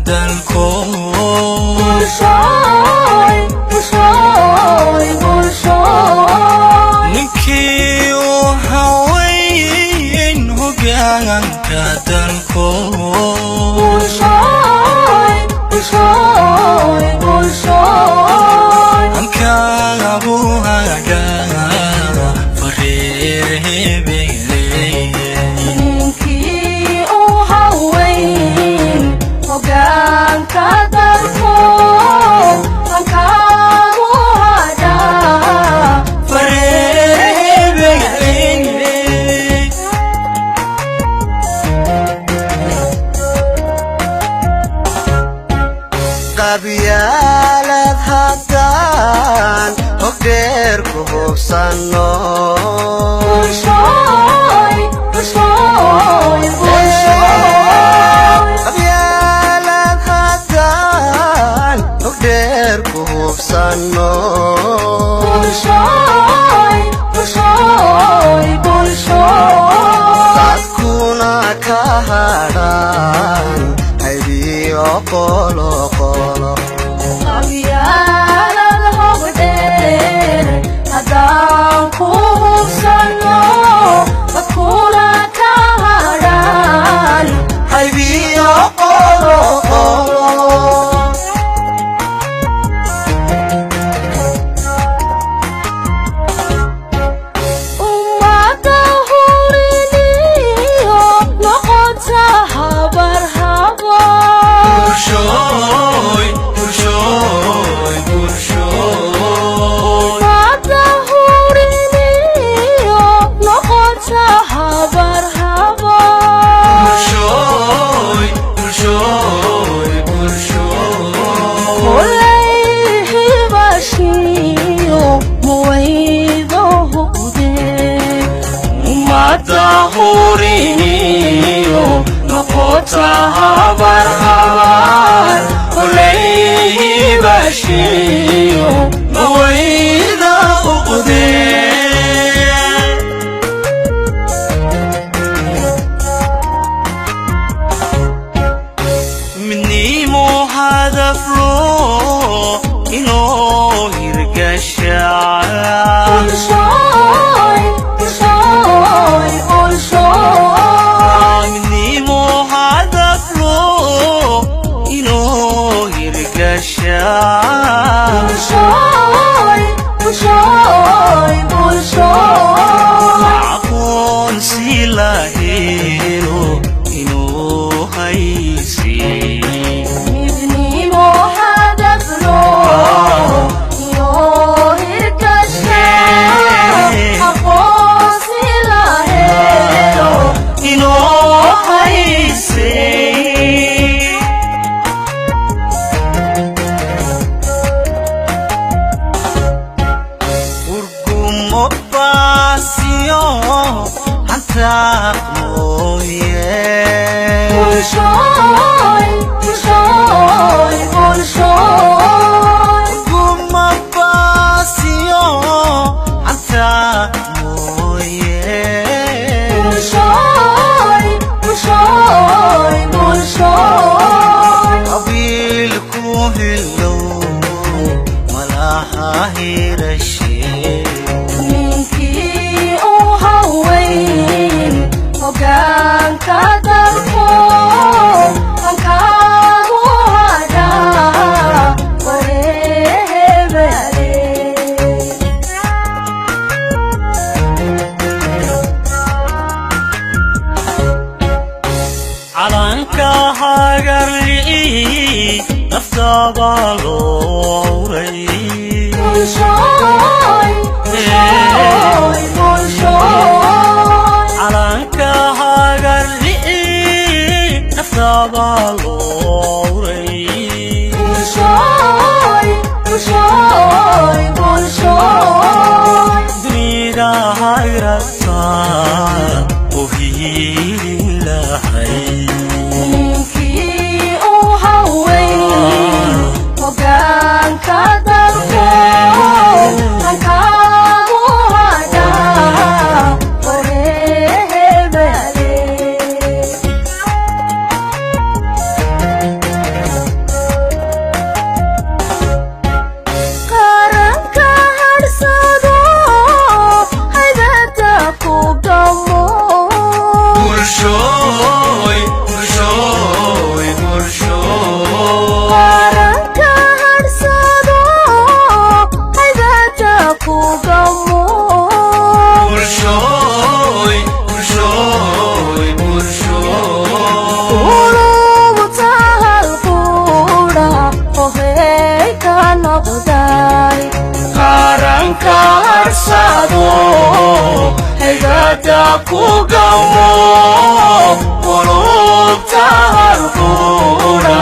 Dalko. Bulshooy, bulshooy, bulshooy. Ninkii u haweyn hogaanka dalko. Bulshooy, bulshooy, bulshooy. Hankaagu hagaa fareer hebeley. Ninkii u haweyn hogaanka dalko, hankaagu hadhaa. Fareer hebeley. Qabyaalad haddaan hogdheer ku hubsanno. Bulshooy, bulshooy, bulshooy. Qabyaalad haddaan hogdheer ku hubsanno. Bulshooy, bulshooy, bulshooy. Dadkuna ka hadhaan haybiyo qoloqolo. Qabyaalad hogdheer haddaan ku hubsanno, dadkuna ka hadhaan. Haybiyo qoloqolo. Ummadda huriniyo noqota habar habar. Bulshooy, bulshooy, bulshooy. Ummadda huriniyo noqota habar habar. Bulshooy, bulshooy, bulshooy. Kolay hibashiyo muwaydohude. Ummadda huriniyo noqota habar habar, kolay hibashiyo mawayda uqdee. Midnimo hadaf loo inoo hirgashaa. Bulshooy, bulshooy, bulshooy. Midnimo hadaf loo inoo hirgashaa. Bulshooy, bulshooy, bulshooy. Aqoonsi la helo inuu haysi. Midnimo hadaf loo inoo hirgashaa, aqoonsi la helo. Inoo hayse. Urgumo baasiyo hantaaq mooye. Bulshooy, bulshooy, bulshooy. Urgumo baasiyo hantaaq mooye. Bulshooy, bulshooy, bulshooy. Qabiilku hilow malaha hirashee. Ninkii u haweyn hogaanka dalko, hankaagu hadhaa wareebale. Calanka hagarli'i naftaabaa loo awray. Bulshooy, bulshooy, bulshooy. Calanka hagarli'i naftaabaa loo awray. Bulshooy, bulshooy, bulshooy. Dunida hayrata u hiilin lahay. Ninkii u haweyn hogaanka dalko, hankaagu hadhaa wareebale. Calanka harsado, haybada ku gamo, qulubta harqura.